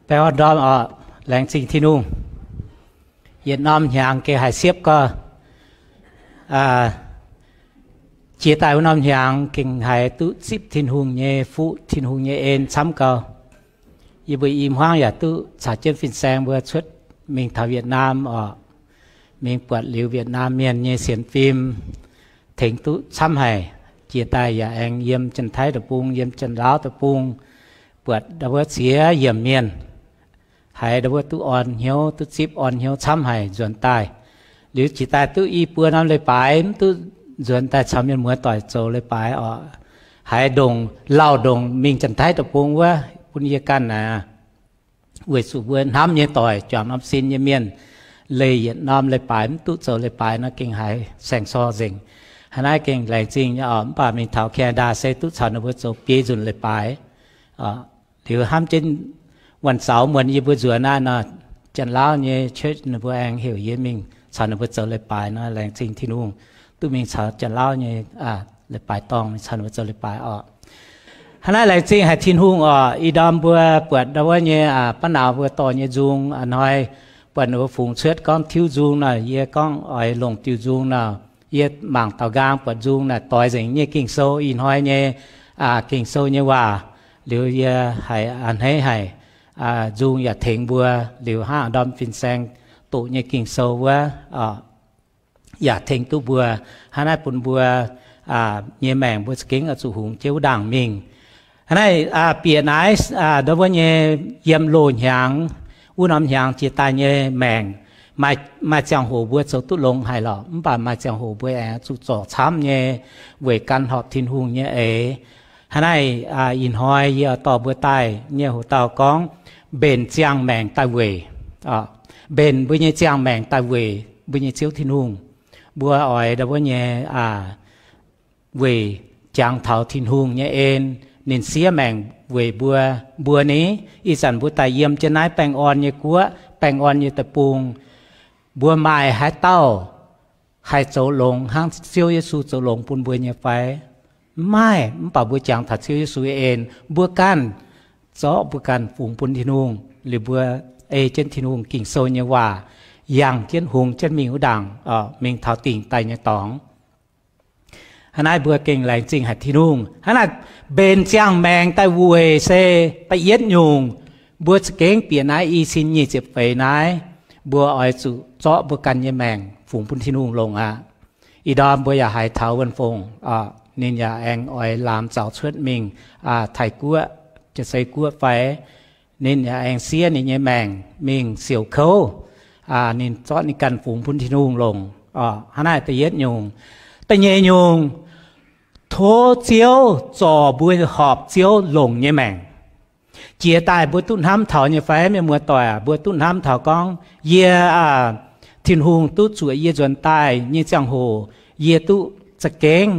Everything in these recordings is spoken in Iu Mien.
Baengh orn ndorm oc. Laengz zingh Tin-Hungh. Yietc norm hnyangx gengh haiz siepv gorx. Jiex daaih wuov norm hnyangx gengh haiz duqv zipv Tin-Hungh nyei fuqv, Tin-Hungh nyei en camv gau. Yie mbuo i hmuangv yaac duqv caux jienv fin-saeng mbuo cuotv mingh taux Việt Nam oc. Mingh buatc liuz Việt Nam mienh nyei sienx fim, tengx duqv camv haic. Jiex daaih yaac aengx yiem Janx-Taiv deic-bung, yiem Janx-Laauv deic-bung, buatc ndau wuov ziex yiemc mienh, haiz ndau wuov duqv orn hnyouv, duqv zipv orn hnyouv camv haic nzuonx daaih. Liuz jiex daaih duqv i buo norm leiz-baaix mv duqv nzuonx daaih caux mienh muoz doic zoux leiz-baaix oc. Haiz ndongc lauh ndongc mingh Janx-Taiv deic-bung wuov bun yie ganh naaic, weic zuqc mbuo hnamv nyei doic juangc norm sin nyei mienh leih yietc norm leiz-baaix mv duqv zoux leiz-baaix nor gengh haiz saeng-sor nzengc. Hnangv naaiv gengh laengz zingh nyei oc. Mv baac mingh taux Canada se duqv caux ninh mbuo zoux biei nzunc leiz-baaix. Liuz hnamv jienv วันเสาร์ muonz yie mbuo nzuonx aqv nor, Janx-Laauv nyei church ninh mbuo aengx heuc yie mingh caux ninh mbuo zoux leiz-baaix nor, laengz zingh Tin-Hungh duqv mingh caux Janx-Laauv nyei leiz-baaix dorngh mingh caux ninh mbuo zoux leiz-baaix oc. Hnangv naaiv laengz zingh haic Tin-Hungh oc. Ih ndorm mbuo buatc ndau wuov nyei baav nauz mbuo dorh nyei nzung a'hnoi, buatc ninh mbuo fungx cuotv gorngv tiuv nzung nor, yie gorngv oix longc diuh nzung nor, yie mangc daaux nqaang buatc nzung naaic doix nzengc nyei Ging-Sou ih hnoi nyei Ging-Sou nyei waac. Liuz yie haiz a'hneiv haic, nzung yaac tengx mbuo. Liuz hnangv ndorm fin-saeng doqc nyei Ging-Sou wuov yaac tengx duqv mbuo. Hnangv naaiv bun mbuo nyei maengc mbuo za'gengh oix zuqc hungx jienv wuov ndaangc mingh. Hnangv naaiv bieqc naaiv ndau wuov nyei yiem loz-hnyangx, wuov norm hnyangx jiex daaih nyei maengc, maaih ziangh hoc mbuo zoux duqv longx haic lorqc, mv baac maaih ziangh hoc mbuo aengx zuqc zorc camv nyei weic gan horpc Tin-Hungh nyei eix. Hnangv naaiv ih hnoi yie dorh mbuo daaih nyei hoc dauh gorngv mbenc ziangh maengc daaih weic, mbenc mbuo nyei ziangh maengc daaih weic mbuo nyei Ziouv Tin-Hungh. Mbuo oix ndau wuov nyei weic jangx taux Tin-Hungh nyei en, ninh siev maengc weic mbuo. Mbuo ni, ih zanc mbuo daaih yiem jienv naaiv baengh orn nyei guoqv, baengh orn nyei deic-bung, mbuo maaih haaix dauh haih zoux longx hnangv Ziouv Yesu zoux longx bun mbuo nyei fai? Mv maaih. Mv baac mbuo jangx taux Ziouv Yesu en, mbuo ganh zorqv mbuo ganh fungx bun Tin-Hungh, liuz mbuo ei jienv Tin-Hungh Ging-Sou nyei waac, yangh jienv hungx jienv mingh wuov ndaangc, mingh taux dingc daaih nyei dorngx. Hnangv naaiv mbuo gengh laengz zingh haic Tin-Hungh. Hnangv naaiv mbenc ziangh maengc daaih weic se da'yietv nyungc, mbuo za'gengh bieqc naaiv i cin nyic ziepc feix naaiv, mbuo oix zuqc zorqv mbuo ganh nyei maengc fungx bun Tin-Hungh longx aqv. Ih ndorm mbuo yaac haiz taux Wuonh Fongc, ninh yaac aengx oix laamx zaux cuotv mingh Taiv-Guoqv, Jaav-Sei Guoqv fai, ninh yaac aengx siev ninh nyei maengc mingh siouc kouv. Ninh zorqv ninh ganh fungx bun Tin-Hungh longc. Hnangv naaiv da'yietv nyungc. Da'nyeic nyungc, tov Ziouv zorc mbuo horpc Ziouv longc nyei maengc. Jiex daaih mbuo duqv hnamv taux nyei fai, mienh muoz-doic aac? Mbuo duqv hnamv taux gorngv yie, Tin-Hungh duqv zuoqc yie nzuonx daaih nyei ziangh hoc, yie duqv za'gengh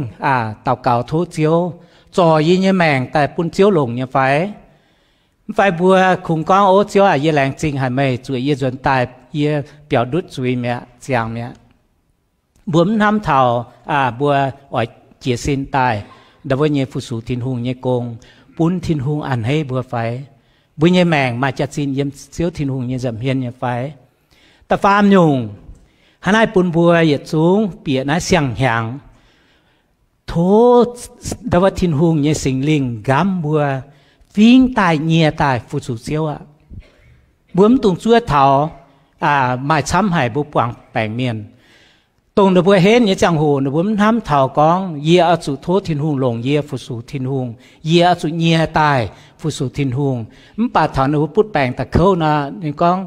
daux gaux tov Ziouv zorc yie nyei maengc daaih bun Ziouv longc nyei fai? Mv fai mbuo kungx gorngv, Ov Ziouv aac, yie laengz zingh haic meih zuoqc yie nzuonx daaih, yie biaux ndutv zuiz mi'aqv, ziangx mi'aqv. Mbuo mv hnamv taux mbuo oix jiez sin daaih ndau wuov nyei fu-sux Tin-Hungh nyei gong, bun Tin-Hungh a'hneiv mbuo fai? Mbuo nyei maengc maaih jaax-zinh yiem Ziouv Tin-Hungh nyei nza'hmien nyei fai? Da'faam nyungc, hnangv naaiv bun mbuo yietc zungv bieqc naaiv siang-hnyangx, tov ndau wuov Tin-Hungh nyei Singx Lingh nqamv mbuo fingx daaih nyie daaih fu-sux Ziouv aqv. Mbuo mv dungx zuov taux maaih camv haic mbuo buangh baengc mienh. Dongh ninh mbuo henv nyei ziangh hoc ninh mbuo mv hnamv taux gorngv yie oix zuqc tov Tin-Hungh longc yie fu-sux Tin-Hungh, yie oix zuqc nyie daaih fu-sux Tin-Hungh. Mv baac taux ninh mbuo butv baengc daaih kouv nor, ninh gorngv,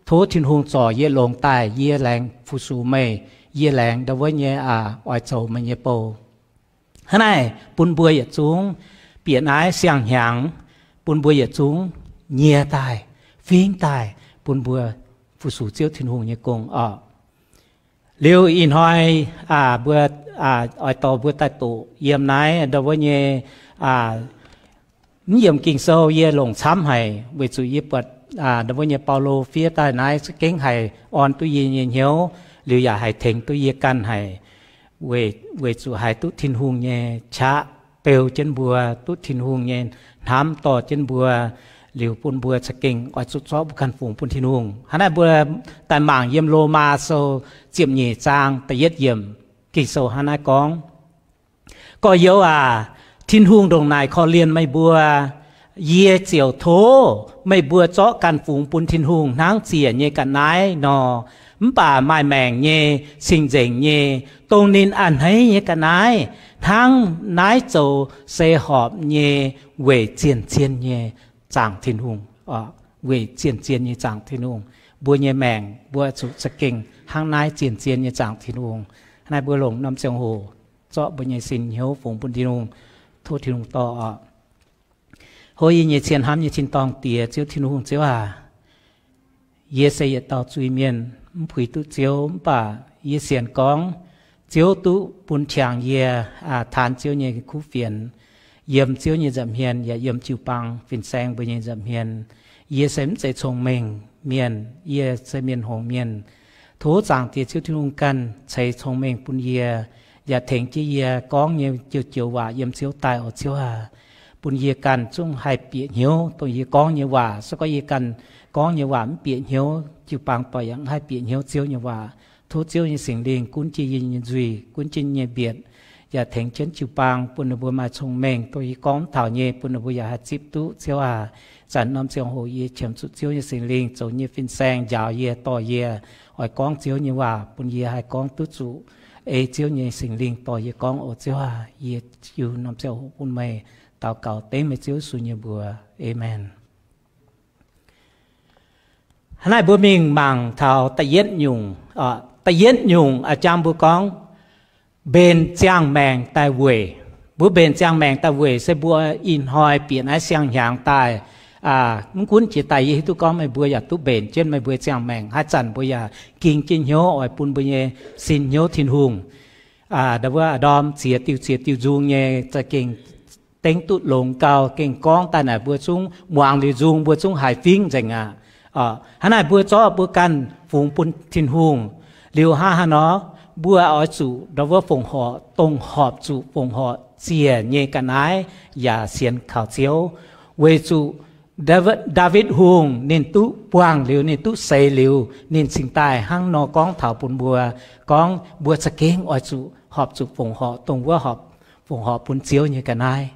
Tov Tin-Hungh zorc yie longx daaih, yie laengz fu-sux meih, yie laengz ndau wuov nyei oix zoux meih nyei bou. Hnangv naaiv bun mbuo yietc zungv bieqc naaiv siang-hnyangx, bun mbuo yietc zungv nyie daaih, fingx daaih, bun mbuo fu-sux Ziouv Tin-Hungh nyei gong oc. Liuz ih hnoi mbuo oix dorh mbuo daaih doqc yiem naaiv ndau wuov nyei mv yiemc Ging-Sou yie longc camv haic, weic zuqc yie buatc ndau wuov nyei Baulo fiev daaih naaiv za'gengh haih orn duqv yie nyei hnyouv, liuz yaac haih tengx duqv yie ganh haic, weic zuqc haih duqv Tin-Hungh nyei qaqv beu jienv mbuo, duqv Tin-Hungh nyei hnamv dorh jienv mbuo, Liuz bun mbuo za'gengh oix zuqc zorqv mbuo ganh fungx bun Tin-Hungh. Hnangv naaiv mbuo daaih mangc yiem Lomaa Sou ziepc nyeic zaang da'yietv yiemc, Ging-Sou hnangv naaiv gorngv, Gorx-youz aac, Tin-Hungh ndongc naaic korv-lienh meih mbuo. Yie ziouc tov meih mbuo zorqv ganh fungx bun Tin-Hungh hnangv ziec nyei ga'naaiv nor. Mv baac maaih maengc nyei, cing-nzengc nyei, dongh ninh a'hneiv nyei ga'naaiv hnangv naaiv zoux se horpc nyei weic zien-zien nyei zaangc Tin-Hungh. Weic zien-zien nyei zaangc Tin-Hungh. Mbuo nyei maengc mbuo zuqc za'gengh hnangv naaiv zien-zien nyei zaangc Tin-Hungh. Naaiv mbuo longc norm ziangh hoc zorqv mbuo nyei sin hnyouv fungx bun Tin-Hungh, tov Tin-Hungh dorh oc. Hlo yie nyei cien hnamv nyei tin-dorngh Diex, Ziouv Tin-Hungh, Ziouv aac, yie se yietc dauh zuiz-mienh, mv puix duqv Ziouv, mv baac yie sienx gorngv Ziouv duqv bun qangx yie taanx Ziouv nyei kuv fienx, yiem Ziouv nyei nza'hmien yaac yiem jiu-baang fin-saeng mbuo nyei nza'hmien. Yie se mv zeiz cong-mengh mienh, yie se mienh hngongx mienh. Tov Zaangc Diex Ziouv Tin-Hungh ganh ceix cong-mengh bun yie, yaac tengx jienv yie gorngv nyei joux-joux waac yiem Ziouv daaih oc, Ziouv aac. Bun yie ganh zungv haih bieqc hnyouv dongh yie gorngv nyei waac. Se gorngv yie ganh gorngv nyei waac mv bieqc hnyouv, jiu-baang doic yaac mv haih bieqc hnyouv Ziouv nyei waac. Tov Ziouv nyei Singx Lingh gunv jienv yie nyei nzuih, gunv jienv yie nyei mbietc, yaac tengx jienv jiu-baang bun ninh mbuo maaih cong-mengh dongh yie gorngv taux nyei, bun ninh mbuo yaac haih zipv duqv, Ziouv aac. Zanc norm ziangh hoc yie qiemx zuqc Ziouv nyei Singx Lingh zoux nyei fin-saeng njaaux yie, dorh yie, oix gorngv Ziouv nyei waac bun yie haih gorngv duqv zuqc ei Ziouv nyei Singx Lingh dorh yie gorngv oc, Ziouv aac. Yie jiu norm ziangh hoc bun meih, daux gaux dengv meih Ziouv Yesu nyei mbuox. Aamen. Hnangv naaiv mbuo mingh mangc taux da'yietv nyungc. Da'yietv nyungc a'jang mbuo gorngv mbenc ziangh maengc daaih weic. Mbuo mbenc ziangh maengc daaih weic se mbuo ih hnoi bieqc naaiv siang-hnyangx daaih, mv gunv jiex daaih yie hiuv duqv gorngv meih mbuo yaac duqv mbenc jienv meih mbuo ziangh maengc. Haaix zanc mbuo yaac ging jienv hnyouv oix bun mbuo nyei sin hnyouv Tin-Hungh. Ndau wuov ndorm ziex diuh ziex diuh nzung nyei za'gengh dengv duqv longx gau, gengh gorngv daaih naaic mbuo zungv muangx liuz nzung mbuo zungv haiz fingv nzengc aqv. Hnangv naaic mbuo zorqv mbuo ganh fungx bun Tin-Hungh. Liuz hnangv haaix nor, mbuo oix zuqc ndau wuov fongc horc dongh horpc zuqc fongc horc ziec nyei ga'naaiv yaac sienx kaux Ziouv. Weic zuqc Ndaawitv Hungh ninh duqv buangh liuz, ninh duqv seix liuz, ninh cingx daaih hnangv nor gorngv taux bun mbuo, gorngv mbuo za'gengh oix zuqc horpc zuqc fongc horc dongh wuov horpc, fongc horc bun Ziouv nyei ga'naaiv.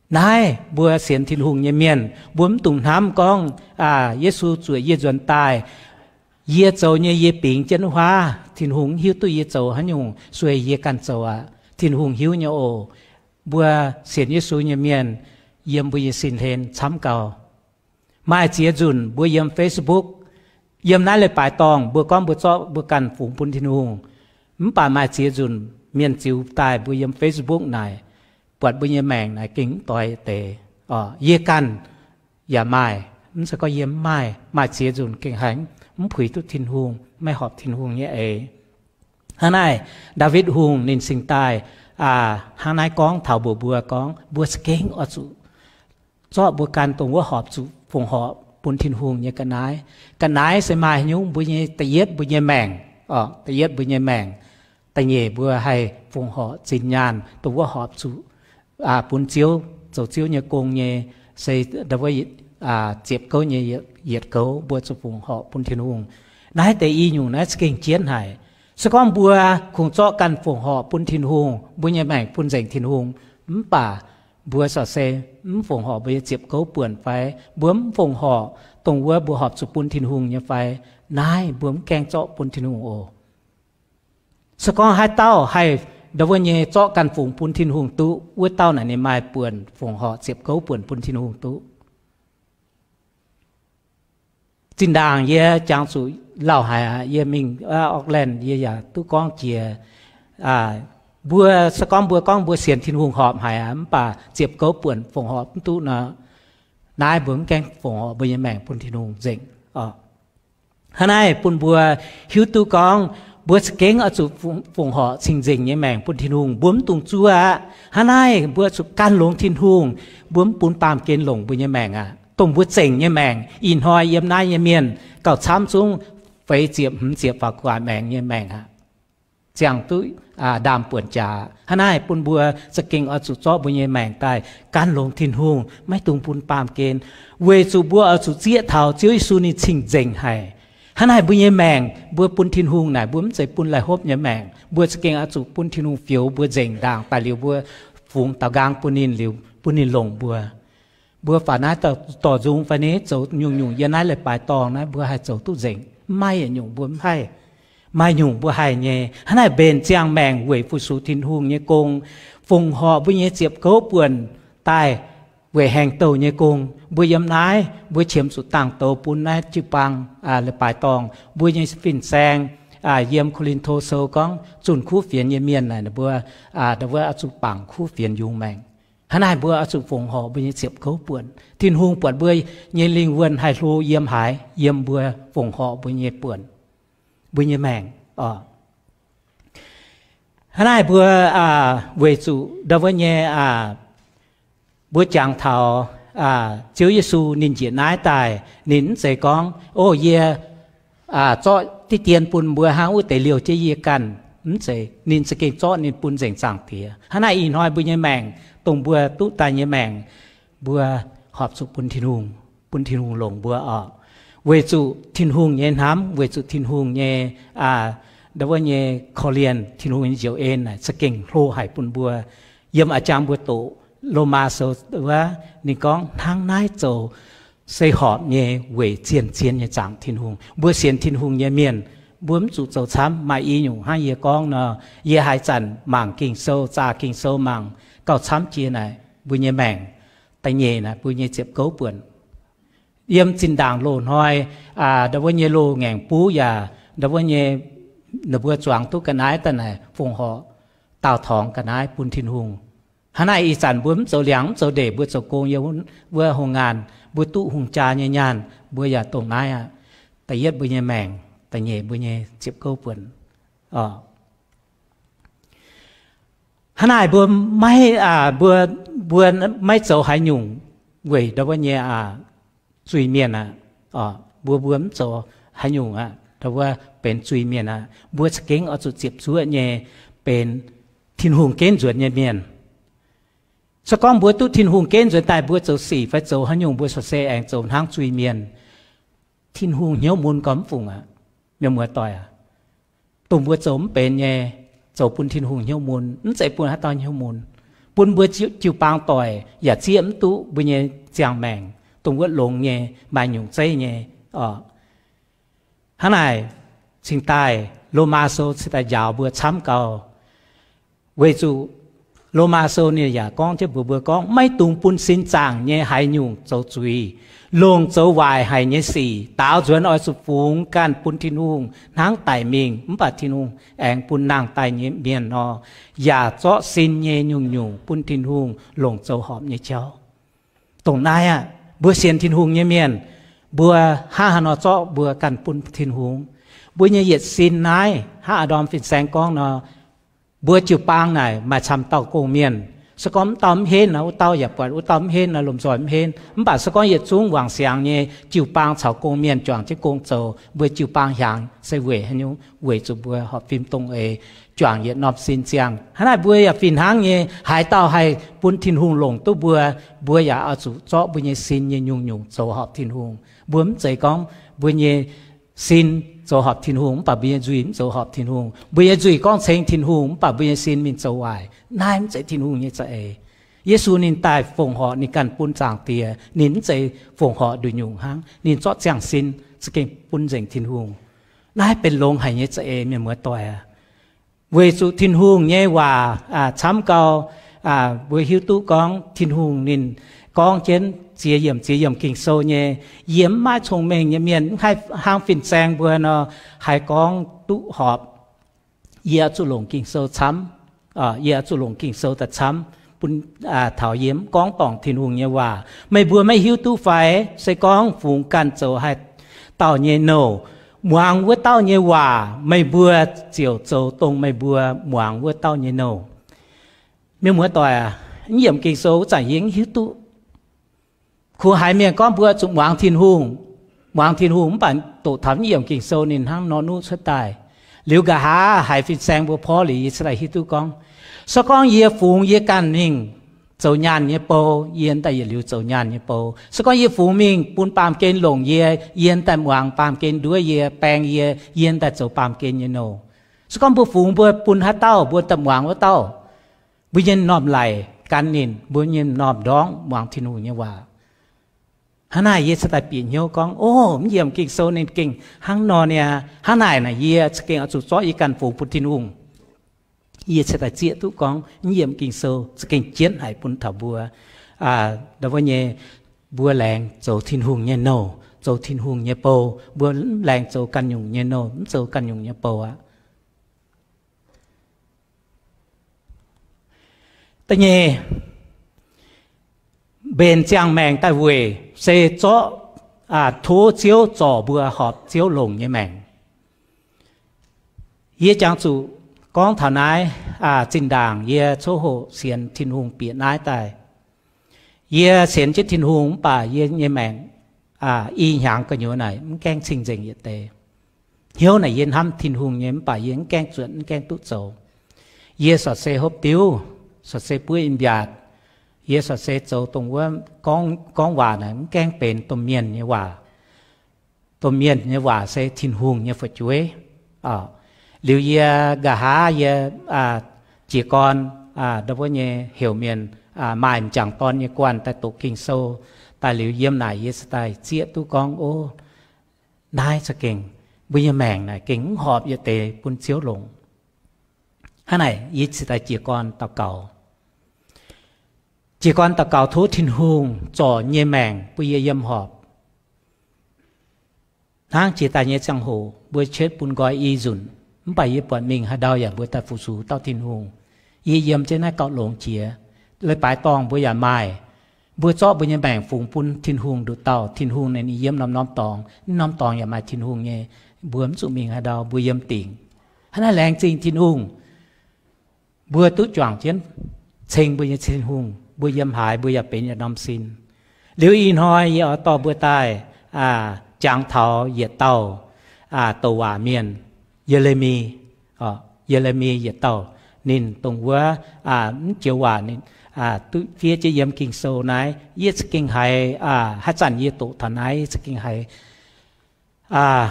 Naaiv mbuo sienx Tin-Hungh nyei mienh, mbuo mv dungx hnamv gorngv, Yesu zuoqc yie nzuonx daaih, yie zoux nyei yie bingx jienv huaav, Tin-Hungh mv hiuv duqv yie zoux haaix nyungc, sueih yie ganh zoux aqv. Tin-Hungh hiuv nyei oc. Mbuo sienx Yesu nyei mienh, yiem mbuo nyei sin hlen camv gau. Maaih ziex nzunc mbuo yiem Facebook, yiem naaiv leiz-baaix dorngh mbuo gorngv mbuo zorqv mbuo ganh fungx bun Tin-Hungh. Mv baac maaih ziex nzunc mienh ziux daaih mbuo yiem Facebook naaic, buatc mbuo nyei maengc naaic gengh mv doix deix. Yie ganh yaac maaih, mv zeiz gorngv yie mv maaih, maaih ziex nzunc gengh haiz mv puix duqv Tin-Hungh, maiv horpc Tin-Hungh nyei eix. Hnangv naaiv, Ndaawitv Hungh ninh cingx daaih hnangv naaiv gorngv taux mbuox mbuo gorngv, mbuo za'gengh oix zuqc zorqv mbuo ganh dongh wuov horpc zuqc fongc horc bun Tin-Hungh nyei ga'naaiv. Ga'naaiv se maaih nyungc mbuo nyei, da'yietv mbuo nyei maengc, da'yietv mbuo nyei maengc. Da'nyeic mbuo haih fongc horc zinh nyaanh dongh wuov horpc zuqc bun Ziouv, zoux Ziouv nyei gong nyei, se wuov ziepc gouv nyei yietc gouv mbuo zuqc fongc horc bun Tin-Hungh. Naaiv deix i nyungc naaiv za'gengh jienv haic. Se gorngv mbuo kungx zorqv ganh fongc horc bun Tin-Hungh, mbuo nyei maengc bun nzengc Tin-Hungh, mv baac mbuo corc se mv fongc horc mbuo nyei ziepc gouv buonc fai mbuo mv fongc horc dongh wuov mbuo horpc zuqc bun Tin-Hungh nyei fai, naaiv mbuo mv gaengh zorqv bun Tin-Hungh oc. Se gorngv haaix dauh haih ndau wuov nyei zorqv ganh fungx bun Tin-Hungh duqv, wuov dauh naaic ninh maaih buonc fongc horc ziepc gouv buonc bun Tin-Hungh duqv. Zinh ndaangc yie jangx zuqc lauh haic aqv, yie mingh Auckland yie yaac duqv gorngv jiex. Mbuo se gorngv mbuo gorngv mbuo sienx Tin-Hungh horpc haic aqv, mv baac ziepc gouv buonc fongc horc mv duqv nor, naaiv mbuo mv gaengh fongc horc mbuo nyei maengc bun Tin-Hungh nzengc. Hnangv naaiv bun mbuo hiuv duqv gorngv mbuo za'gengh oix zuqc fongc horc cing-nzengc nyei maengc bun Tin-Hungh. Mbuo mv dungx zuov aqv. Hnangv naaiv mbuo zuqc gan longx Tin-Hungh, mbuo mv bun baamh gen longc mbuo nyei maengc aqv. Dongh mbuo zengc nyei maengc, ih hnoi yiem naaiv nyei mienh gauh camv zungv feix ziepc hmz ziepc faaux gu'nguaaic maengx nyei maengc aqv. ziangh duqv ndaam-buonc jaax. Hnangv naaiv bun mbuo za'gengh oix zuqc zorqv mbuo nyei maengc daaih gan longx Tin-Hungh, maiv dungx bun baamh gen, weic zuqc mbuo oix zuqc zieqv taux Ziouv Yesu ninh cing-nzengc haic. Hnangv naaiv mbuo nyei maengc mbuo bun Tin-Hungh naaic, mbuo mv zeiz bun lai hopv nyei maengc. Mbuo za'gengh oix zuqc bun Tin-Hungh fioux mbuo nzengc ndaangc daaih liuz, mbuo fungx daaux nqaang bun ninh liuz, bun ninh longc mbuo. Mbuo faaux naaiv dorh nzung fai ni zoux nyungc-nyungc yiem naaiv leiz-baaix dorngh naaiv, mbuo haih zoux duqv nzengc? Mv maaih yietc nyungc mbuo mv haih. Maaih nyungc mbuo haih nyei. Hnangv naaiv mbenc ziangh maengc weic fu-sux Tin-Hungh nyei gong, fongc horc mbuo nyei ziepc gouv buonc daaih weic haengh douh nyei gong. Mbuo yiem naaiv mbuo qiemx zuqc dangh douz bun naaiv jiu-baang leiz-baaix dorngh. Mbuo nyei fin-saeng yiem Ko^lin^to Sou gorngv zunh kuv fienx nyei mienh naaic, mbuo ndau wuov oix zuqc bangc kuv fienx yungz maengc. Hnangv naaiv mbuo oix zuqc fongc horc mbuo nyei ziepc gouv buonc. Tin-Hungh buatc mbuo nyei lingh wuonh haih hlo yiem haaix? Yiem mbuo fongc horc mbuo nyei buonc, mbuo nyei maengc. Hnangv naaiv mbuo weic zuqc ndau wuov nyei mbuo jangx taux Ziouv Yesu ninh njiec naaiv daaih, ninh mv zeiz gorngv, O, yie zorqv diqv dien bun mbuo hnangv wuov deix liouh jienv yie ganh. Mv zeiz, ninh za'gengh zorqv ninh bun nzengc Zaangc Diex. Hnangv naaiv ih hnoi mbuo nyei maengc dongh mbuo duqv daaih nyei maengc, mbuo horpc zuqc bun Tin-Hungh, bun Tin-Hungh longc mbuo oc. Weic zuqc Tin-Hungh nyei hnamv, weic zuqc Tin-Hungh nyei ndau wuov nyei korv-lienh, Tin-Hungh nyei njoux en naaic za'gengh hlo haic bun mbuo. Yiem a'jang mbuo doqc Lomaa Sou wuov, ninh gorngv hnangv naaiv zoux se horpc nyei weic zien-zien nyei zaangc Tin-Hungh. Mbuo sienx Tin-Hungh nyei mienh, mbuo mv zuqc zoux camv. Maaih i nyungc hnangv yie gorngv nor, yie haaix zanc mangc Ging-Sou, zaah Ging-Sou mangc gauh camv jiex naaic, mbuo nyei maengc da'nyeic naaic, mbuo nyei ziepc gouv buonc. Yiem zinh ndaangc loz-hnoi, ndau wuov nyei loz-ngaengc buv yaac ndau wuov nyei, ninh mbuo zuangx duqv ga'naaiv daaih naaic, fongc horc daauh torngx ga'naaiv bun Tin-Hungh. Hnangv naaic ih zanc mbuo mv zoux liangx mv zoux ndeic, mbuo zoux gong yiem wuov hungh ngaanh, mbuo duqv hungh jaa nyei nyaanh, mbuo yaac dongh naaiv aqv. Da'yietv mbuo nyei maengc, da'nyeic mbuo nyei ziepc gouv buonc. Hnangv naaic mbuo maiv, mbuo, mbuo maiv zoux haaix nyungc weic ndau wuov nyei zuiz-mienh aqv. Mbuo, mbuo mv zoux haaix nyungc aqv, ndau wuov benx zuiz-mienh aqv. Mbuo za'gengh oix zuqc ziepc zuoqv nyei benx Tin-Hungh gengh nzuonx nyei mienh. Se gorngv mbuo duqv Tin-Hungh gengh nzuonx daaih, mbuo zoux sic fai zoux haaix nyungc mbuo corc se aengx zoux hnangv zuiz-mienh. Tin-Hungh hnyouv mun gormx fungc aqv. Mienh muoz-doic aac, dongh mbuo zoux mv benx nyei, zoux bun Tin-Hungh hnyouv mun, mv zeiz bun haaix dauh hnyouv mun. Bun mbuo jiu-baang doic yaac zieqv mv duqv mbuo nyei ziangh maengc, dongh wuov longx nyei, maaih nyungc zeiv nyei oc. Hnangv naaic, cingx daaih Lomaa Sou cingx daaih njaaux mbuo camv gau. Weic zuqc Lomaa Sou ninh yaac gorngv jienv mbuox mbuo gorngv, maiv dungx bun sin zaangc nyei haaix nyungc zoux zuiz, longc zoux waaic haic nyei sic. Daaux nzuonx oix zuqc fungx ganh bun Tin-Hungh hnangv daic mingh, mv baac Tin-Hungh aengx bun nangh daaih nyei mienh nor, yaac zorqv sin nyei nyungc-nyungc bun Tin-Hungh longc zoux horpc nyei jauv. Dongh naaiv aqv, mbuo sienx Tin-Hungh nyei mienh, mbuo hnangv haaix nor zorqv mbuo ganh bun Tin-Hungh? Mbuo nyei yietc sin naaiv, hnangv a'ndorm fin-saeng gorngv nor, mbuo jiu-baang naaic maaih camv dauh gong-mienh. Se gorngv mv dauh mv henv nor, wuov dauh yaac buatc, wuov dauh mv henv nor, lomh nzoih mv henv. Mv baac se gorngv yietc zungv wangc siangx nyei jiu-baang caux gong-mienh juangc jienv gong zoux, mbuo jiu-baang hiaangx se weic haaix nyungc? Weic zuqc mbuo horpc fim dongh eix, juangc yietc norm sin ziangh. Hnangv naaic mbuo yaac fih hnangv nyei, haaix dauh haih bun Tin-Hungh longc duqv mbuo, mbuo yaac oix zuqc zorqv mbuo nyei sin nyei nyungc-nyungc zoux horpc Tin-Hungh. Mbuo mv zeiz gorngv mbuo nyei sin zoux horpc Tin-Hungh, mv baac mbuo nyei nzuih mv zoux horpc Tin-Hungh. Mbuo nyei nzuih gorngv ceng Tin-Hungh, mv baac mbuo nyei sin mingh zoux waaic. Naaiv mv zeiz Tin-Hungh nyei za'eix. Yesu ninh daaih fongc horc ninh ganh bun Zaangc Diex, ninh mv zeiz fongc horc nduqc nyungc hnangv. Ninh zorqv ziangh sin za'gengh bun nzengc Tin-Hungh. Naaiv benx longx haic nyei za'eix, mienh muoz-doic aac. Weic zuqc Tin-Hungh nyei waac camv gau, mbuo hiuv duqv gorngv Tin-Hungh ninh gorngv jienv ziex yiemc ziex yiemc Ging-Sou nyei. Yie mv maaih cong-mengh nyei mienh, mv haih hnangv fin-saeng mbuo nor, haih gorngv duqv horpc. Yie oix zuqc longc Ging-Sou camv. Yie oix zuqc longc Ging-Sou daaih camv bun, taux yie mv gorngv dorngc Tin-Hungh nyei waac. Meih mbuo maiv hiuv duqv fai? Se gorngv fungx ganh zoux haih dauh nyei nouh, muangx wuov dauh nyei waac, meih mbuo ziouc zoux dongh meih mbuo muangx wuov dauh nyei nouh. Mienh muoz-doic aac, yiem Ging-Sou wuov zanc yie mv hiuv duqv. Kungx haiz mienh gorngv mbuo zuqc muangx Tin-Hungh, muangx Tin-Hungh, mv baac doqc taux yiem Ging-Sou ninh hnangv nor nuqv cuotv daaih. Liuz nqa'haav haiz fin-saeng mbuo porv liuz, yie cingx daaih hiuv duqv gorngv, se gorngv yie fungx yie ganh mingh zoux nyaanh nyei bou, yie daaih yietc liuz zoux nyaanh nyei bou. Se gorngv yie fungx mingh bun baamh gen longc yie, yie daaih muangx baamh gen nduov yie, baeng yie, yie daaih zoux baamh gen nyei nouh. Se gorngv mbuo fungx mbuo bun haaix dauh, mbuo daaih muangx wuov dauh, mbuo nyei m'normh laic gan ninh, mbuo nyei m'normh ndorngv muangx Tin-Hungh nyei waac. Hnangv naaic yie cingx daaih bieqc hnyouv gorngv, o, mv yiemc Ging-Sou ninh gengh hnangv nor niaa. Hnangv naaic naaic yie za'gengh oix zuqc zorqv yie ganh fungx bun Tin-Hungh. Yie cingx daaih zieqv duqv gorngv mv yiemc Ging-Sou za'gengh jienv haic bun taux mbuo, aa, ndau wuov nyei, mbuo laengz zoux Tin-Hungh nyei nouh, zoux Tin-Hungh nyei bou. Mbuo mv laengz zoux ganh nyungc nyei nouh, mv zoux ganh nyungc nyei bou aqv. Da'nyeic, mbenc ziangh maengc daaih weic se zorqv, aa, tov Ziouv zorc mbuo horpc Ziouv longc nyei maengc. Yie jangx zuqc gorngv taux naaiv, aa, zinh ndaangc yie coqv hoqc sienx Tin-Hungh bieqc naaiv daaih. Yie sienx jienv Tin-Hungh mv baac yie nyei maengc, aa, i hnyangx gu'nyuoz naaic mv gaengh cing-nzengc yietc deix. Hnyouv naaic yie hnamv Tin-Hungh nyei mv baac yie mv gaengh zuotc, mv gaengh duqv zoux. Yie sortv se hopv diuv, sortv se buov in-mbiaatc. Yie sortv se zoux dongh wuov gorngv, gorngv waac naaic mv gaengh benx domh mienh nyei waac. Domh mienh nyei waac se Tin-Hungh nyei fu'jueiv. Liuz yie nqa'haav yie, aa, jiez gorn, aa, ndau wuov nyei heuc mienh, aa, maaih m'jangc dorn nyei guanh daaih doqc Ging-Sou daaih liuz yiem naaic yie cingx daaih zieqv duqv gorngv, o, naaiv za'gengh mbuo nyei maengc naaic gengh mv horpc yietc deix bun Ziouv longc. Hnangv naaic yie cingx daaih jiez gorn daux gaux. Jiez gorn daux gaux tov Tin-Hungh zorc nyei maengc bun yie yiem horpc. Hnangv jiex daaih nyei ziangh hoc mbuo cuotv bun nqoi i nzunc, mv baac yie buatc mingh haaix ndau yaac mbuo daaih fu-sux dauh Tin-Hungh. Yie yiem jienv naaiv gauh longx jiex. Leiz-baaix dorngh mbuo yaac maaih. Mbuo zorqv mbuo nyei maengc fungx bun Tin-Hungh nduqc dauh, Tin-Hungh ninh yiem norm-norm dorngx, norm dorngx yaac maaih Tin-Hungh nyei. Mbuo mv zuqc mingh haaix ndau, mbuo yiem dingc. Hnangv naaiv laengz zingh Tin-Hungh. Mbuo duqv juangc jienv ceng mbuo nyei Tin-Hungh, mbuo yiem haaix mbuo yaac benx yietc norm sin. Liuz ih hnoi yie oix dorh mbuo daaih, aa, jangx taux yietc dauh, aa, douc waac mienh, Ye^le^mi. Ye^le^mi yietc dauh, ninh dongh wuov, aa, mv joux waac ninh, aa, duqv fiev jienv yiem Ging-Sou naaiv. Yie za'gengh haiz, aa, haaix zanc yie doqc taux naaiv, yie za'gengh haiz, aa,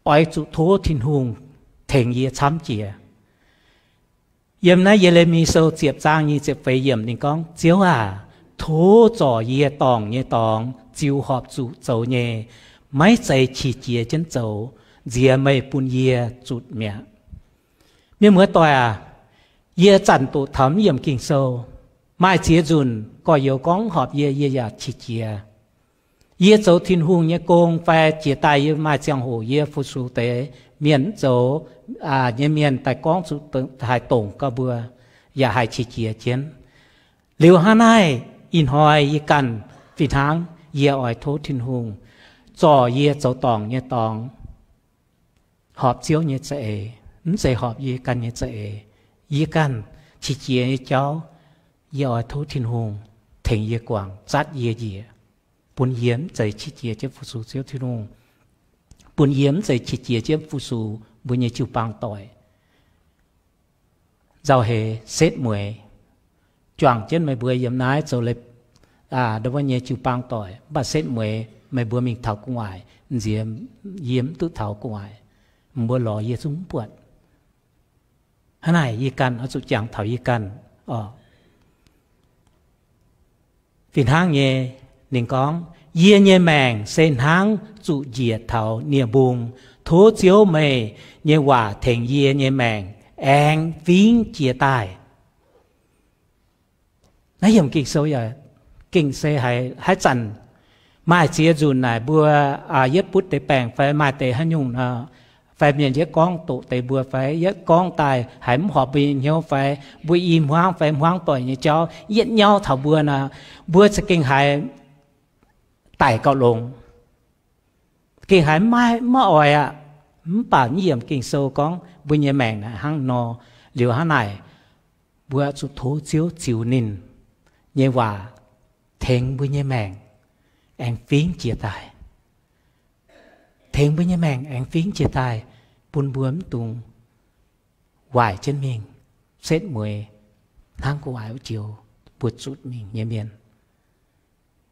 oix zuqc tov Tin-Hungh tengx yie camv jiex. Yiem naaiv Ye^le^mi Sou ziepc zaang nyic ziepc feix yiemc ninh gorngv, Ziouv aac, tov zorc yie dorngc nyei dorngx ziux horpc zuqc zoux nyei, maiv zeiz qiex jiez jienv zoux, nziex meih bun yie zutc mi'aqv. Mienh muoz-doic aac, yie zanc doqc taux mv yiemc Ging-Sou, maaih ziex nzunc gorx-youz gorngv horpc yie, yie yaac qiex jiez. Yie zoux Tin-Hungh nyei gong fai jiex daaih yie maaih ziangh hoc yie fu-sux deix mienh mv zoux nyei mienh daaih gorngv zuqc haih dongc gau mbuo, yaac haih qiex jiez jienv. Liuz hnangv naaiv, ih hnoi yie ganh fih hnangv yie oix tov Tin-Hungh zorc yie zoux dorngc nyei dorngx, horpc Ziouv nyei za'eix, mv zeiz horpc yie ganh nyei za'eix. Yie ganh qiex jiez nyei jauv, yie oix tov Tin-Hungh tengx yie guangc, zatv yie njiec, bun yie mv zeiz qiex jiez jienv fu-sux Ziouv Tin-Hungh, bun yie mv zeiz qiex jiez jienv fu-sux mbuo nyei jiu-baang doic. Nzauh heix setv mueiz, juangc jienv meih mbuo yiem naaiv zoux leiz-, aa, ndau wuov nyei jiu-baang doic, mv baac setv mueiz meih mbuo mingh taux gu'nguaaic, nziex yie mv duqv taux gu'nguaaic, mbuo lorz yie zungv mv buatc. Hnangv naaic yie ganh oix zuqc jangx taux yie ganh oc. Fih hnangv nyei, ninh gorngv, Yie nyei maengc se hnangv zuqc njiec taux nie-mbung. Tov Ziouv meih nyei waac tengx yie nyei maengc aengx fingx jiez daaih. Naaiv yiemc Ging-Sou yaac gengh se haiz, haaix zanc maaih ziex nzunc naaic mbuo, aa, yietv butv deix baengc fai maaih deix haaix nyungc nor, fai mienh yietv gorngv doqc deix mbuo fai yietv gorngv daaih haiz mv horpc mbuo nyei hnyouv fai mbuo i hmuangv fai hmuangv doic nyei jauv yietv nyauv taux mbuo nor, mbuo za'gengh haiz daic gauh longx. Gengh haiz maiv, maiv oix aqv. Mv baac naaiv yiemc Ging-Sou gorngv mbuo nyei maengc naaic hnangv nor. Liuz hnangv naaic, mbuo zuqc tov Ziouv ziux ninh nyei waac tengx mbuo nyei maengc aengx fingx jiez daaih. Tengx mbuo nyei maengc aengx fingx jiez daaih, bun mbuo mv dungx waaic jienv mingh, setv mueiz hnangv gu'nguaaic wuov joux mbuo zutc mingh nyei mienh.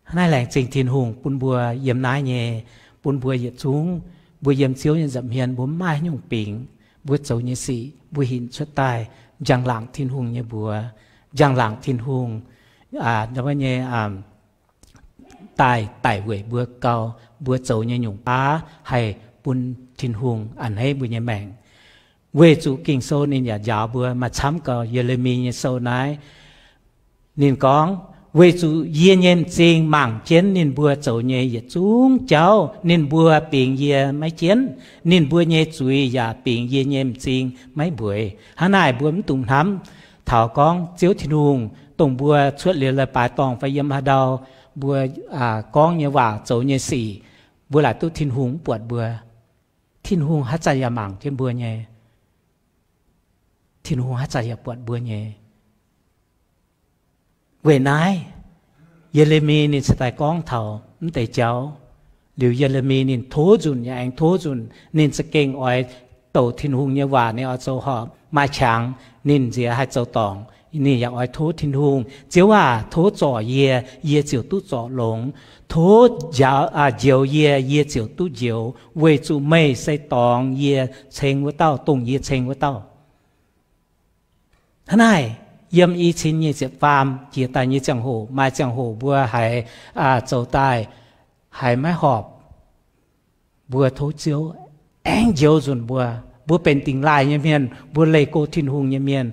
Hnangv naaiv laengz zingh Tin-Hungh bun mbuo yiem naaiv nyei, bun mbuo yietc zungv mbuo yiem Ziouv nyei nza'hmien mbuo mv maaih haaix nyungc bingx, mbuo zoux nyei sic mbuo hinc cuotv daaih njang-laangc Tin-Hungh nyei mbuox, njang-laangc Tin-Hungh nyei daaih daic weic mbuo gau, mbuo zoux nyei nyungc baav haih bun Tin-Hungh a'hneiv mbuo nyei maengc. Weic zuqc Ging-Sou ninh yaac njaaux mbuo maaih camv gau, Ye^le^mi nyei sou naaiv, ninh gorngv, weic zuqc yie nyei m'zing mangc jienv ninh mbuo zoux nyei yietc zungv jauv, ninh mbuo bingx yie maiv jienv, ninh mbuo nyei zuiz yaac bingx yie nyei m'zing maiv mbueiz. Hnangv naaic mbuo mv dungx hnamv taux gorngv Ziouv Tin-Hungh dongh mbuo cuotv liuz leiz-baaix dorngh fai yiem haaix ndau, mbuo gorngv nyei waac zoux nyei sic, mbuo laaic duqv Tin-Hungh mv buatc mbuo. Tin-Hungh haaix zanc yaac mangc jienv mbuo nyei. Tin-Hungh haaix zanc yaac buatc mbuo nyei. Weic naaiv, Ye^le^mi ninh cingx daaih gorngv taux mv deix jauv. Liuz Ye^le^mi ninh tov nzunc, yaac aengx tov nzunc, ninh za'gengh oix douc Tin-Hungh nyei waac ninh oix zoux horpc. Maaih qangx ninh nziex haih zoux dorngc, ninh yaac oix tov Tin-Hungh, Ziouv aah, tov zorc yie, yie ziouc duqv zorc longx. Tov njoux yie, yie ziouc duqv njoux, weic zuqc meih se dorngx yie ceng wuov dauh, dongh yie ceng wuov dauh. Hnangv naaic, yiem i cin nyic ziepc faam jiex daaih nyei ziangh hoc, maaih ziangh hoc mbuo haiz zoux daaih haiz maiv horpc, mbuo tov Ziouv aengx njoux nzunc mbuo. Mbuo benx dingx laaih nyei mienh, mbuo leih go Tin-Hungh nyei mienh,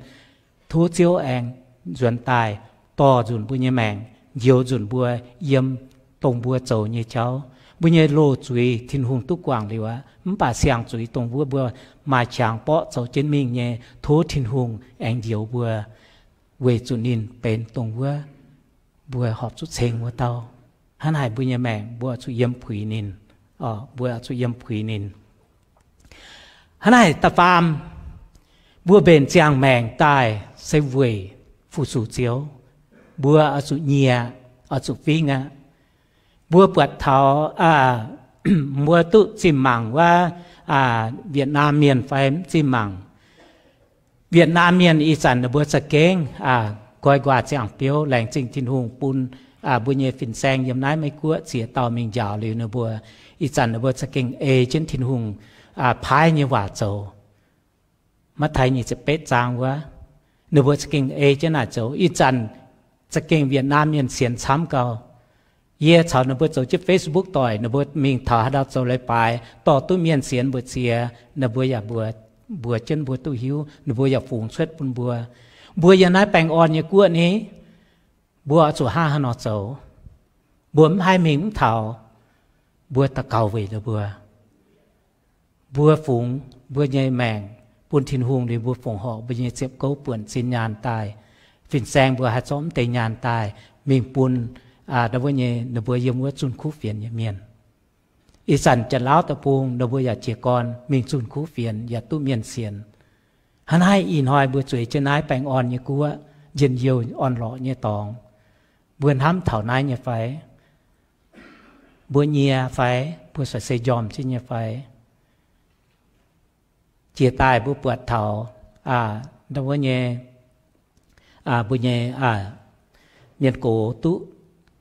tov Ziouv aengx nzuonx daaih dorh nzunc mbuo nyei maengc, njoux nzunc mbuo yiem dongh mbuo zoux nyei jauv. Mbuo nyei loz-zuiz Tin-Hungh duqv guangc liuz aqv, mv baac siang-zuiz dongh wuov mbuo maaih qangx borqv zoux jienv mingh nyei, tov Tin-Hungh aengx njoux mbuo, weic zuqc ninh benx dongh wuov mbuo horpc zuqc ceng wuov dauh. Hnangv naaic mbuo nyei maengc mbuo zuqc yiem puix ninh, mbuo zuqc yiem puix ninh. Hnangv naaic da'faam, mbuo mbenc ziangh maengc daaih se weic fu-sux Ziouv. Mbuo oix zuqc nyie, oix zuqc fingx aqv. Mbuo buatc taux mbuo duqv zinh mangc wuov Vietnam mienh fai mv zinh mangc. Vietnam mienh ih zanc ninh mbuo za'gengh nqoi nquaah ziangh biouv, laengz zingh Tin-Hungh bun mbuo nyei fin-saeng yiem naaiv Meiv-Guoqv ziex dauh mingh njaaux liuz ninh mbuo, ih zanc ninh mbuo za'gengh ei jienv Tin-Hungh paaiv nyei waac zoux. Matv^tai nyic ziepc betv zaang wuov, ninh mbuo za'gengh ei jienv naaic zoux. Ih zanc za'gengh Vietnam mienh sienx camv gau. Yie caux ninh mbuo zoux jienv Facebook doic, ninh mbuo mingh taux haaix ndau zoux leiz-baaix dorh duqv mienh sienx mbu'ziex, ninh mbuo yaac mbuox jienv mbuo duqv hiuv, ninh mbuo yaac fungx cuotv bun mbuo. Mbuo yiem naaiv baengh orn nyei guoqv ni, mbuo oix zuqc hnangv haaix nor zoux? Mbuo mv haih mingh mv taux, mbuo daux gaux weic ninh mbuo. Mbuo fungx mbuo nyei maengc bun Tin-Hungh liuz, mbuo fongc horc mbuo nyei ziepc gouv buonc zinh nyaanh daaih. Fin-saeng mbuo haih zorqv mv deix nyaanh daaih mingh bun wuov nyei ninh mbuo yiem wuov zunh kuv fienx nyei mienh. Ih zanc Janx-Lauv Deic-Bung ninh mbuo yaac jiez gorn mingh zunh kuv fienx yaac duqv mienh sienx. Hnangv naaiv ih hnoi mbuo zueiz jienv naaiv baengh orn nyei guoqv, njien-youh orn-lorqc nyei dorngx, mbuo hnamv taux naaiv nyei fai? Mbuo nyie fai? Mbuo se njormh jienv nyei fai? Jiex daaih mbuo buatc taux wuov nyei, mbuo nyei mienh gox duqv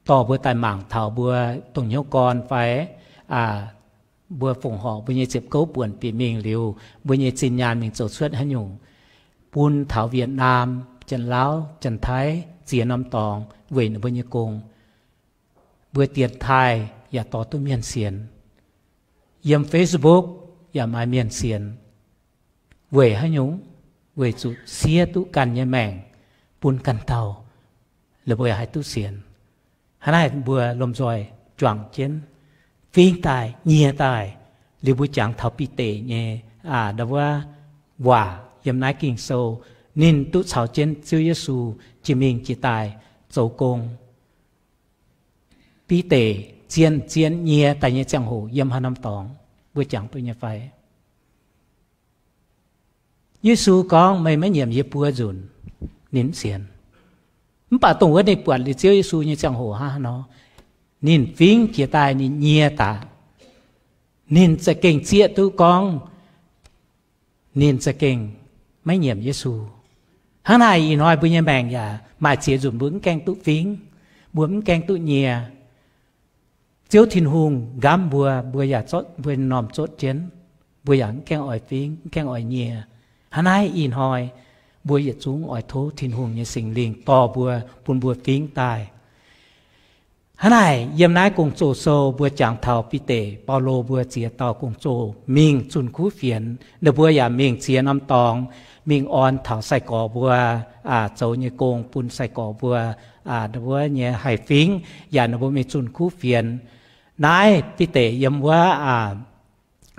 dorh mbuo daaih mangc taux mbuo dongh hnyouv gorn fai mbuo fongc horc mbuo nyei ziepc gouv buonc bieqc mingh liuz, mbuo nyei zinh nyaanh mingh zoux cuotv haaix nyungc, bun taux Vietnam, Janx-Lauv, Janx-Taiv ziex norm dorngx weic ninh mbuo nyei gong. Mbuo dienx taaih yaac dorh duqv mienh sienx. Yiem Facebook yaac maaih mienh sienx. Weic haaix nyungc? Weic zuqc siev duqv ganh nyei maengc bun ganh dauh, ninh mbuo yaac haih duqv sienx. Hnangv naaiv mbuo lomh nzoih juangc jienv, fingx daaih, nyie daaih. Liuz mbuo jangx taux Bide nyei wuov waac yiem naaiv Ging-Sou, ninh duqv caux jienv Ziouv Yesu jiex mingh jiex daaih zoux gong. Bide zien zien nyie daaih nyei ziangh hoc yiem haaix norm dorngx, mbuo jangx duqv nyei fai? Yesu gorngv, meih maiv nyiemc yie buo nzunc, ninh mv sienx. Mv baac dongh wuov ninh buatc liuz Ziouv Yesu nyei ziangh hoc hnangv haaix nor, ninh fingx jiex daaih ninh nyie daaih. Ninh za'gengh zieqv duqv gorngv ninh za'gengh maiv nyiemc Yesu. Hnangv naaic ih hnoi mbuo nyei maengc yaac maaih ziex nzunc mbuo mv gaengh duqv fingv, mbuo mv gaengh duqv nyie. Ziouv Tin-Hungh nqamv mbuo, mbuo yaac zorqv mbuo norm zotv jienv, mbuo yaac mv gaengh oix fingv, mv gaengh oix nyie. Hnangv naaiv ih hnoi mbuo yietc zungv oix tov Tin-Hungh nyei Singx Lingh dorh mbuo, bun mbuo fingv daaih. Hnangv naaic yiem naaiv Gong-Zoh sou mbuo jangx taux Bide, Baulo mbuo ziex dauh gong-zoh mingh zunh kuv fienx, ninh mbuo yaac mingh ziex norm dorngx, mingh orn taux sai-gorx mbuo zoux nyei gong bun sai-gorx mbuo, wuov nyei haih fingv, yaac ninh mbuo mingh zunh kuv fienx. Naaiv Bide yiem wuov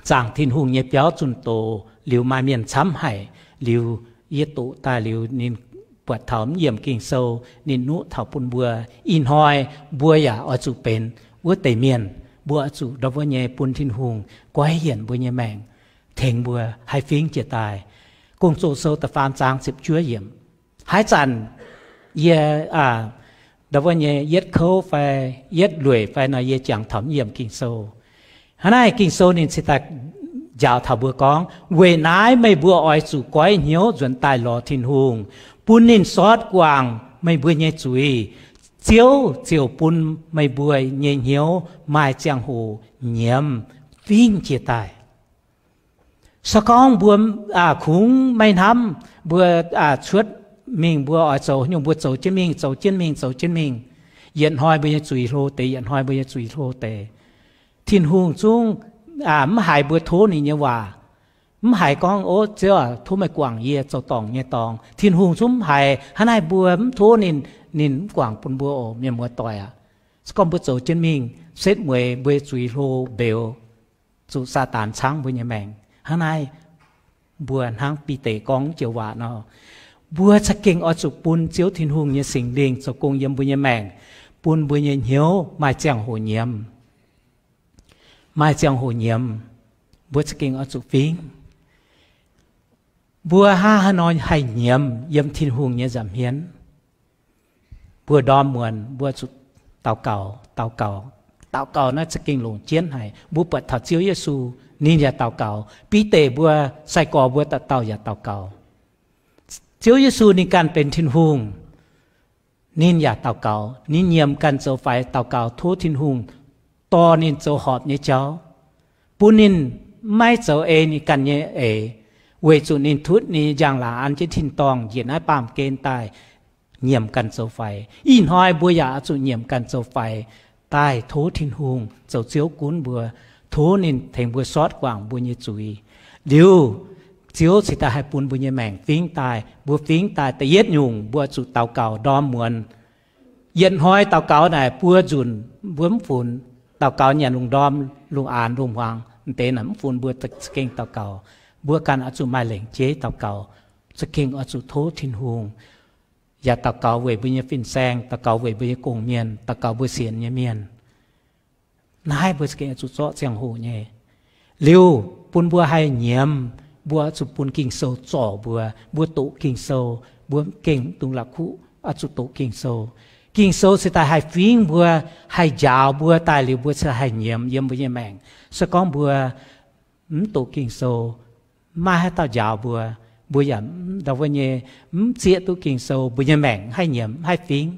zaangc Tin-Hungh nyei biauv zunh doz liuz maaih mienh camv haic liuz, yie doqc daaih liuz ninh buatc taux mv yiemc Ging-Sou, ninh nuqv taux bun mbuo. Ih hnoi mbuo yaac oix zuqc benx wuov deix mienh, mbuo oix zuqc ndau wuov nyei bun Tin-Hungh goiv yienc mbuo nyei maengc, tengx mbuo haih fingv jiez daaih. Gong-Zoh sou da'faam zaang ziepc juov yiemc. Haaix zanc yie ndau wuov nyei yietv kouv fai yietv lueic fai nor, yie jangx taux mv yiemc Ging-Sou. Hnangv naaiv Ging-Sou ninh cingx daaih njaaux taux mbuo gorngv, weic naaiv meih mbuo oix zuqc goiv hnyouv nzuonx daaih lorz Tin-Hungh, bun ninh sortv guangc meih mbuo nyei zuiz. Ziouv ziouc bun meih mbuo nyei hnyouv maaih ziangh hoc nyiemz fingv jiez daaih. Se gorngv mbuo kungx maiv hnamv, mbuo cuotv mingh mbuo oix zoux nyungc mbuo zoux jienv mingh, zoux jienv mingh, zoux jienv mingh, yietc hnoi mbuo nyei zuiz hlo deix, yietc hnoi mbuo nyei zuiz hlo deix. Tin-Hungh zungv mv haiz mbuo tov ninh nyei waac. Mv haiz gorngv, Ov, Ziouv aac, tov meih guangc yie zoux dorngc nyei dorngx. Tin-Hungh zungv mv haiz. Hnangv naaiv mbuo mv tov ninh, ninh mv guangc bun mbuo oc, mienh muoz-doic aac. Se gorngv mbuo zoux jienv mingh, setv mueiz mbuo nyei zuiz hlo mbeux, zuqc Saadaan caangv mbuo nyei maengc. Hnangv naaiv mbuo hnangv Bide gorngv joux waac nor, mbuo za'gengh oix zuqc bun Ziouv Tin-Hungh nyei Singx Lingh zoux gong yiem mbuo nyei maengc, bun mbuo nyei hnyouv maaih ziangh hoc nyiemz, maaih ziangh hoc nyiemz. Mbuo za'gengh oix zuqc fingv. Mbuo hnangv haaix nor haih nyiemz yiem Tin-Hungh nyei nza'hmien? Mbuo ndorm muonz mbuo zuqc daux gaux, daux gaux. Daux gaux naaiv za'gengh longc jienv haic. Mbuo buatc taux Ziouv Yesu, ninh yaac daux gaux. Bide mbuo, sai-gorx mbuo dauh dauh yaac daux gaux. Ziouv Yesu ninh ganh benx Tin-Hungh, ninh yaac daux gaux. Ninh nyiemc ganh zoux faix daux gaux tov Tin-Hungh dorh ninh zoux horpc nyei jauv, bun ninh maiv zoux ei ninh ganh nyei eix, weic zuqc ninh tutv ninh nyei njang-laangc an jienv tin-dorngh njiec naaiv baamh gen daaih nyiemc ganh zoux faix. Ih hnoi mbuo yaac oix zuqc nyiemc ganh zoux faix daaih tov Tin-Hungh zoux Ziouv gunv mbuo, tov ninh tengx mbuo sortv guangc mbuo nyei zuiz. Liuz, Ziouv cingx daaih haih bun mbuo nyei maengc fingv daaih. Mbuo fingv daaih da'yietv nyungc mbuo zuqc daux gaux ndorm muonz. Yietc hnoi daux gaux naaic buo nzunc mbuo mv funx. Daux gaux nyanc lungh ndorm, lungh aanx, lungh hmuangx, m'deix naaic mv funx mbuo za'gengh daux gaux. Mbuo ganh oix zuqc maaih lengc jeiv daux gaux, za'gengh oix zuqc tov Tin-Hungh. Yaac daux gaux weic mbuo nyei fin-saeng, daux gaux weic mbuo nyei gong-mienh, daux gaux mbuo sienx nyei mienh. Naaiv mbuo za'gengh oix zuqc zorqv ziangh hoc nyei. Liuz bun mbuo haih nyiemz, mbuo oix zuqc bun Ging-Sou zorc mbuo. Mbuo doqc Ging-Sou, mbuo gengh mv dungx la'kuqv, oix zuqc doqc Ging-Sou. Ging-Sou cingx daaih haih fingv mbuo, haih njaaux mbuo daaih liuz mbuo cingx haih nyiemz yiem mbuo nyei maengc. Se gorngv mbuo mv doqc Ging-Sou, maiv haaix dauh njaaux mbuo, mbuo yaac ndau wuov nyei mv zieqv duqv Ging-Sou, mbuo nyei maengc mv haih nyiemz, mv haih fingv.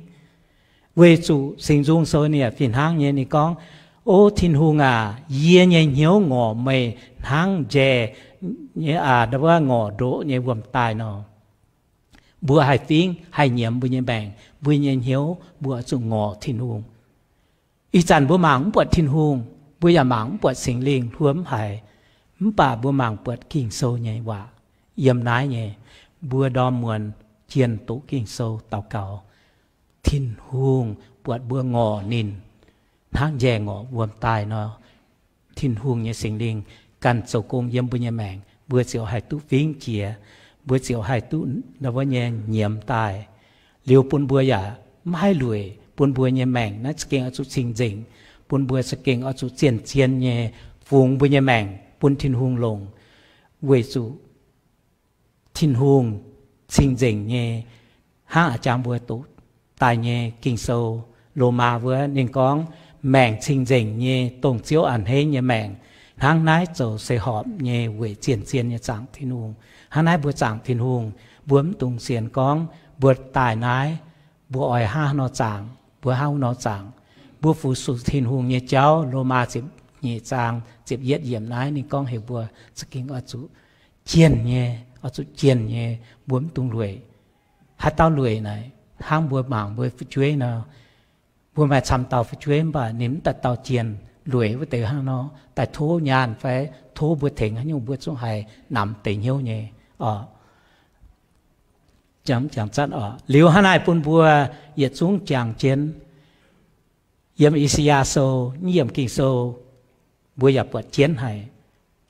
Weic zuqc Singx Nzung Sou ninh yaac fih hnangv nyei, ninh gorngv, O Tin-Hungh aac, yie nyei hnyouv ngorc meih hnangv njaih nyei, ndau wuov ngorc ndoqv nyei wuom-daaih nor. Mbuo haih fingv, haih nyiemz mbuo nyei maengc, mbuo nyei hnyouv, mbuo oix zuqc ngorc Tin-Hungh. Ih zanc mbuo mangc mv buatc Tin-Hungh, mbuo yaac mangc mv buatc Singx Lingh hluo mv haiz, mv baac mbuo mangc buatc Ging-Sou nyei waac yiem naaiv nyei. Mbuo ndorm muonz jienh doqc Ging-Sou daux gaux, Tin-Hungh buatc mbuo ngorc ninh hnangv njaih ngorc wuom-daaih nor, Tin-Hungh nyei Singx Lingh ganh zoux gong yiem mbuo nyei maengc, mbuo ziouc haih duqv fingv jiex, mbuo ziouc haih duqv ndau wuov nyei nyiemz daaih. Liuz bun mbuo yaac mv haih lueic, bun mbuo nyei maengc naaiv za'gengh oix zuqc cing-nzengc, bun mbuo za'gengh oix zuqc zien-zien nyei fungx mbuo nyei maengc bun Tin-Hungh longc, weic zuqc Tin-Hungh cing-nzengc nyei. Hnangv a'jang mbuo doqc daaih nyei Ging-Sou, Lomaa wuov, ninh gorngv, maengc cing-nzengc nyei dongh Ziouv a'hneiv nyei maengc. Hnangv naaiv zoux se horpc nyei weic zien-zien nyei zaangc Tin-Hungh. Hnangv naaiv mbuo zaangc Tin-Hungh, mbuo mv dungx sienx gorngv mbuo daaih naaiv, mbuo oix hnangv haaix nor zaangc, mbuo hnangv haaix nor zaangc. Mbuo fu-sux Tin-Hungh nyei jauv, Lomaa ziepc nyeic zaang ziepc yietv yiemc naaiv ninh gorngv heuc mbuo za'gengh oix zuqc jienh nyei, oix zuqc jienh nyei, mbuo mv dungx lueic. Haaix dauh lueic naaic, hnangv mbuo mangc mbuo fu'jueiv nor, mbuo maaih camv dauh fu'jueiv mv baac ninh mv daaih dauh jienh, lueic wuov deix hnangv nor, daaih tov nyaanh fai tov mbuo tengx haaix nyungc mbuo zungv haih namx deix hnyouv nyei oc. Liuz hnangv naaic bun mbuo yietc zungv jangx jienv. Yiem I^saa^yaa Sou, yiem Ging-Sou, mbuo yaac buatc jienv haic.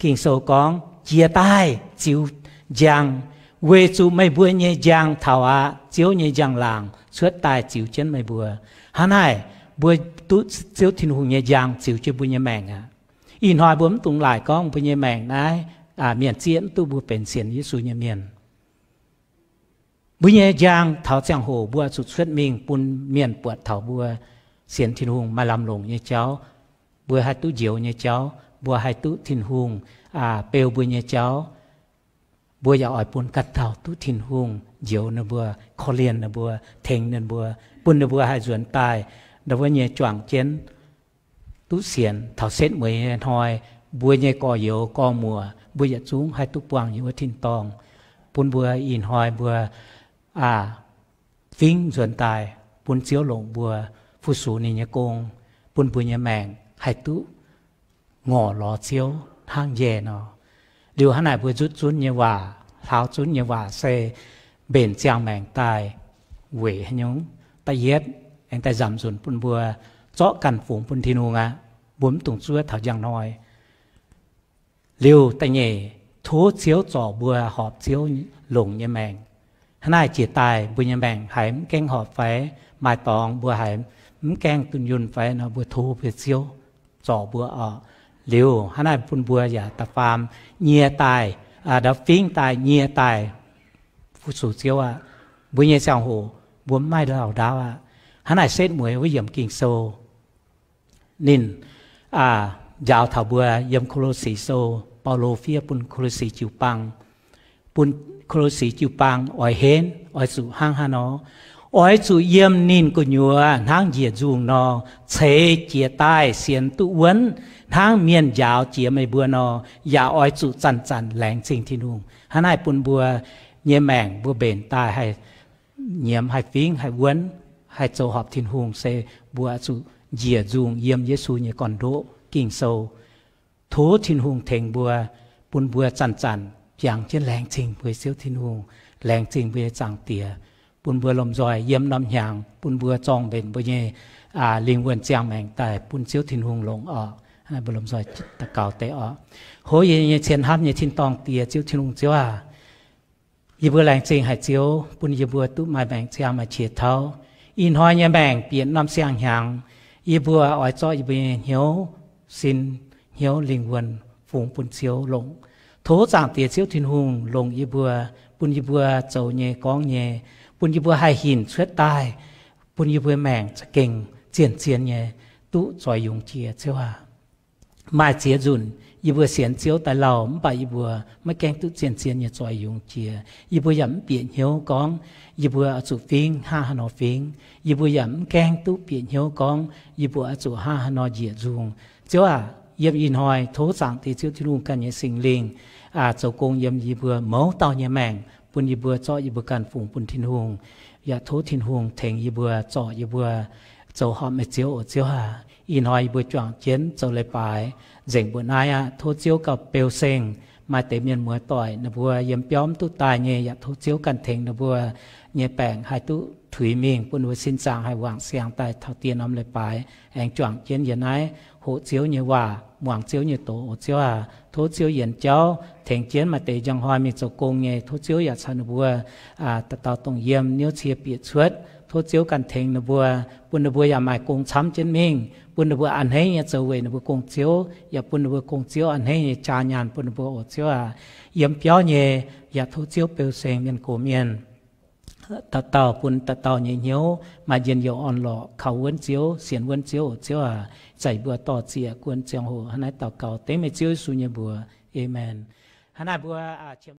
Ging-Sou gorngv, Jiez daaih ziux njang, weic zuqc meih mbuo nyei njang taux aqv. Ziouv nyei njang-laangc cuotv daaih ziux jienv meih mbuo. Hnangv naaic, mbuo duqv Ziouv Tin-Hungh nyei njang ziux jienv mbuo nyei maengc aqv. Ih hnoi mbuo mv dungx laaic gorngv mbuo nyei maengc naaiv, mienh zieqv mv duqv mbuo benx sienx Yesu nyei mienh. Mbuo nyei njang taux ziangh hoc mbuo oix zuqc cuotv mingh bun mienh buatc taux mbuo sienx Tin-Hungh maaih lamh longc nyei jauv, mbuo haih duqv njoux nyei jauv, mbuo haih duqv Tin-Hungh beu mbuo nyei jauv. Mbuo yaac oix bun ganh dauh duqv Tin-Hungh njoux ninh mbuo, korv-lienh ninh mbuo, tengx ninh mbuo, bun ninh mbuo haih nzuonx daaih ndau wuov nyei juangc jienv duqv sienx. Taux setv mueiz hnoi, mbuo nyei gorx-youz gorx-muoc mbuo yietc zungv haih duqv buangh yiem wuov tin-dorngh, bun mbuo ih hnoi mbuo fingv nzuonx daaih bun Ziouv longc mbuo, fu-sux ninh nyei gong, bun mbuo nyei maengc haih duqv ngorc lorz Ziouv hnangv njaih nor. Liuz hnangv naaic mbuo nzutv zunv nyei waac, hlaau zunv nyei waac se mbenc ziangh maengc daaih weic haaix nyungc? Da'yietv, aengx daaih nzamc nzunc bun mbuo zorqv ganh fungx bun Tin-Hungh aqv. Mbuo mv dungx zuov taux njang hnoi. Liuz da'nyeic, tov Ziouv zorc mbuo horpc Ziouv longc nyei maengc. Hnangv naaic jiex daaih mbuo nyei maengc haiz mv gaengh horpc fai? Maaih dorngx mbuo haiz mv gaengh dunh yunh fai nor, mbuo tov mbuo Ziouv zorc mbuo oc. Liuz hnangv naaic bun mbuo yaac da'faam nyie daaih, ndau fingv daaih nyie daaih fu-sux Ziouv aqv. Mbuo nyei ziangh hoc mbuo mv maaih lauh ndaauv aqv. Hnangv naaic setv mueiz wuov yiemc Ging-Sou ninh njaaux taux mbuo yiem Ko^lo^si Sou, Baulo fiev bun Ko^lo^si jiu-baang, bun Ko^lo^si jiu-baang oix henv, oix zuqc hnangv haaix nor? Oix zuqc yiem ninh gu'nyuoz hnangv njiec nzungh nor, ceix jiez daaih sienx duqv wuonv hnangv mienh njaaux jiex meih mbuo nor, yaac oix zuqc zanc-zanc laengz zingh Tin-Hungh. Hnangv naaic bun mbuo nyei maengc mbuo mbenc daaih haih nyiemz, haih fingv, haih wuonv, haih zoux horpc Tin-Hungh se mbuo oix zuqc njiec nzungh yiem Yesu nyei gorn-ndoqv Ging-Sou. Tov Tin-Hungh tengx mbuo, bun mbuo zanc-zanc jangx jienv laengz zingh mbuo Ziouv Tin-Hungh, laengz zingh mbuo nyei Zaangc Diex, bun mbuo lomh nzoih yiem norm hnyangx bun mbuo zorng mbenc mbuo nyei lingh wuonh ziangh maengc daaih bun Ziouv Tin-Hungh longc oc. Mbuo lomh nzoih daux gaux deix oc. Hlo yie nyei cien hnamv nyei tin-dorngh Diex, Ziouv Tin-Hungh Ziouv aac, yie mbuo laengz zingh haic Ziouv bun yie mbuo duqv maaih maengc ziangh maaih qiex tauv. Ih hnoi nyei maengc bieqc norm siang-hnyangx, yie mbuo oix zorqv yie mbuo nyei hnyouv, sin, hnyouv, lingh wuonh fungx bun Ziouv longc. Tov Zaangc Diex Ziouv Tin-Hungh longc yie mbuo, bun yie mbuo zoux nyei gorngv nyei, bun yie mbuo haih hinc cuotv daaih, bun yie mbuo maengc za'gengh zien-zien nyei duqv zoix yungz jiex Ziouv aac. Maaih ziex nzunc yie mbuo sienx Ziouv daaih lauh mv baac yie mbuo maiv gaengh duqv zien-zien nyei zoix yungz jiex. Yie mbuo yaac mv bieqc hnyouv gorngv yie mbuo oix zuqc fingv hnangv haaix nor fingv. Yie mbuo yaac mv gaengh duqv bieqc hnyouv gorngv yie mbuo oix zuqc hnangv haaix nor njiec nzungh. Ziouv aac, yiem ih hnoi tov Zaangc Diex Ziouv Tin-Hungh ganh nyei Singx Lingh zoux gong yiem yie mbuo mouz dauh nyei maengc, bun yie mbuo zorqv yie mbuo ganh fungx bun Tin-Hungh. Yaac tov Tin-Hungh tengx yie mbuo, zorc yie mbuo zoux horpc meih Ziouv oc Ziouv aac. Ih hnoi yie mbuo juangc jienv zoux leiz-baaix nzengc mbuo naaiv aqv. Tov Ziouv gauh beu seng maaih deix mienh muoz doic ninh mbuo yiem biauv mv duqv daaih nyei, yaac tov Ziouv ganh tengx ninh mbuo nyei baengc haih duqv tuix mingh, bun ninh mbuo sin zaangc haih wangc siangx daaih taux dieh norm leiz-baaix aengx juangc jienv yiem naaiv hoqc Ziouv nyei waac, muangx Ziouv nyei doz oc Ziouv aac. Tov Ziouv yienx jauv tengx jienv maaih deix njang hnoi mingh zoux gong nyei. Tov Ziouv yaac caux ninh mbuo dauh dauh dongh yiem niouv cie bieqc cuotv. Tov Ziouv ganh tengx ninh mbuo, bun ninh mbuo yaac maaih gong camv jienv mingh, bun ninh mbuo a'hneiv nyei zoux weic ninh mbuo gong-ziouv, yaac bun ninh mbuo gong-ziouv a'hneiv nyei jaa nyaanh bun ninh mbuo oc Ziouv aac. Yiem biauv nyei yaac tov Ziouv beu seng mienh gox mienh. dauh dauh bun dauh dauh nyei hnyouv maaih njien-youh orn-lorqc, kaux wuonv Ziouv, sienx wuonv Ziouv. Ziouv aac, za'gengh mbuo dorh zieqc guon ziangh hoc hnangv naaiv daux gaux dengv meih Ziouv Yesu nyei mbuox. Aamen. Hnangv naaiv mbuo